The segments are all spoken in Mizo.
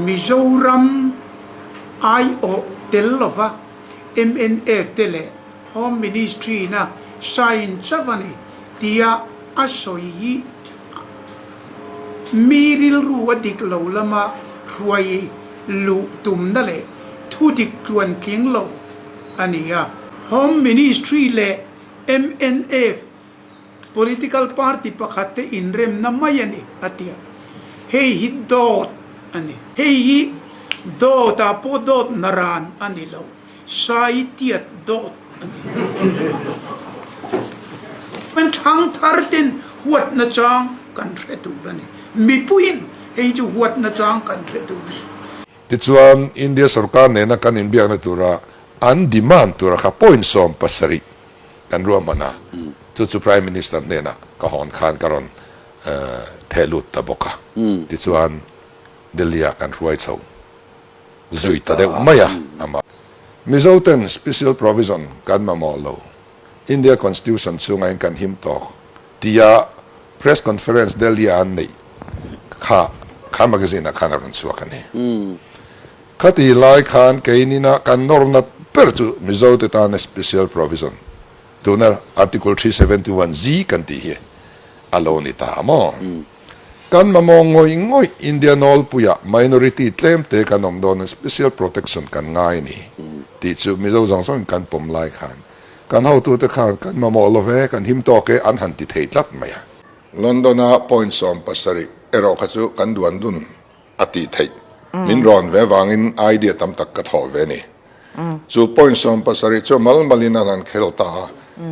Mizoram aiawh tel lova mnf te leh Home Ministry-na sign chauh a ni tia a sawi hi mi rilru a dik lo lama hruai luh tumna leh thu dik tluantling lo a ni a. Home Ministry leh mnf Political party pakhat te inremna mai a ni, a ti a. Hei hi dawt a ni. Hei hi dawtah pawh dawt naran a ni lo, saitiat dawt a ni. Kan thangthar ten huatna chang kan hre tur a ni. Mipuiin hei chu huatna chang kan hre tur a ni. Tichuan, India sorkar nena kan inbiakna tura an demand tura kha point 70 kan ruahman a, chu chu Prime Minister hnenah ka hawn khan ka rawn theh lut ta bawk a. Tichuan, Delhi-ah kan hruai chho zui ta deuh mai a. Amah. Mizo ten Special Provision kan mamawh lo, India Constitution chhungain kan him tawk tia Press Conference Delhi-a an neih kha kha magazine-ah khan a rawn chhuak a ni. Khati lai khan keinina kan nawrna ber chu Mizote tana Special Provision, tuna Article 371 G kan tih hi a lo ni ta maw? Kan mamawh ngawih ngawih India nawlpuiah minority tlemte kan awm dawn a Special Protection kan ngai a ni tih chu Mizo zawng zawngin kan pawm lai khan kan hotute khan kan mamawh lo ve, kan him tawk e an han ti thei tlat mai a. London-a point 70 erawh kha chu kan duan dun a tih theih. Min rawn ve vangin idea tam tak ka thawh ve ni. Chu point 70 chu mal malin an han khel ta a,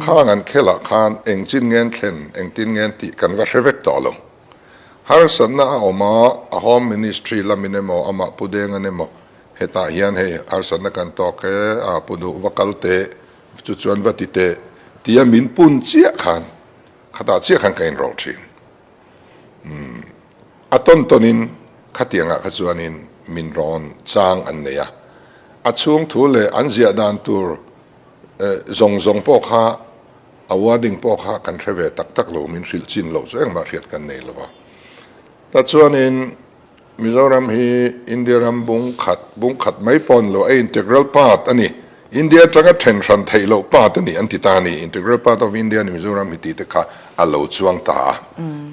khang an khelah khan eng chin ngen thlen, engtin ngen tih kan va hre vek tawh lo. Harsatna a awm a, a Home Ministry lamin emaw amah Pu Dengan emaw hetah hian hei harsatna kan tawk e, a Pu Duh va kal teh, chu chuan va ti teh tia min pun chiah khan khatah chiah khan ka inrawlh thin. Umm a tawn tawnin khatiangah kha chuanin min rawn chang an nei a, a chhung thu leh an ziah dan tur zawng zawng pawh kha a wording pawh kha kan hre ve tak tak lo, min hrilh chin loh chu engmah hriat kan nei lo va. Ta chuanin Mizoram hi India ram bung khat, bung khat mai pawh a ni lo, a integral part a ni. India atanga then hran theih loh part a ni an ti ta a ni. Integral part of India a ni Mizoram hi tih te kha a lo chuang ta a.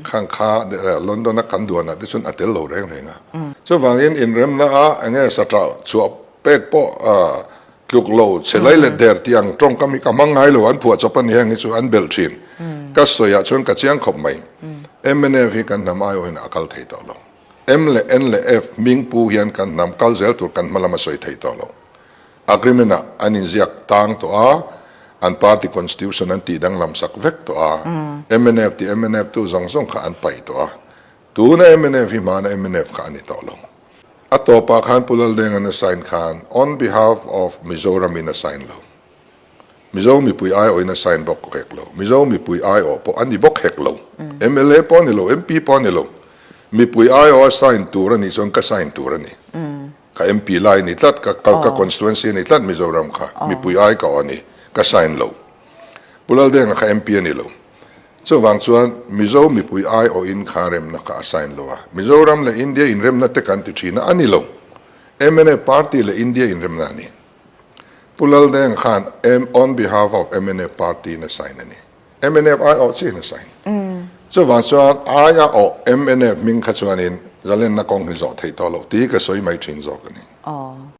Khang kha London a kan duanah te chuan a tel lo reng reng a. Chuvangin inremna a enge saṭah chhuah pek pawh tluk lo che lai leh der tih ang tawngkam hi ka hmang ngai lo, an phuah chawp a ni heng hi chu an belh thin. Ka sawiah chuan ka chiang khawp mai. Mnf hi kan hnam aiawhin a kal thei tawh lo. M leh N leh F hming pu hian kan hnam kal zel tur kan hma lam a sawi thei tawh lo. Agreement ah an inziak tang tawh a, an party constitution an tih danglam sak vek tawh a, mnf tih mnf tu zawng zawng kha an paih tawh a, tuna mnf hi hmana mnf kha a ni tawh lo. A tawpah khan Pu Laldenga'n a sign khan on behalf of Mizoram in a sign lo. Mizo mipui aiawhin a sign bawk hek lo. Mizo mipui aiawh pawh a ni bawk hek lo. Mla pawh a ni lo, MP pawh a ni lo. Mipui aiawh a sign tur a nih chuan ka sign tur a ni. Ka MP lai a ni tlat, ka ka constituency a ni tlat Mizoram kha. Mipui ai ka awh a ni, ka sign lo. Pu Laldenga kha MP a ni lo. Chuvang chuan Mizo mipui aiawhin kha remna kha a sign lo a, Mizoram leh India inremna te kan ti thin a, a ni lo. Mnf party leh India inremna a ni. Pu Laldeng khan on behalf of mnf party in a sign a ni. Mnf aiawh chiahin a sign. Chuvang chuan ai a awh mnf hming kha chuanin zalenna kawng hi zawh theih tawh loh tih hi ka sawi mai thin zawk a ni.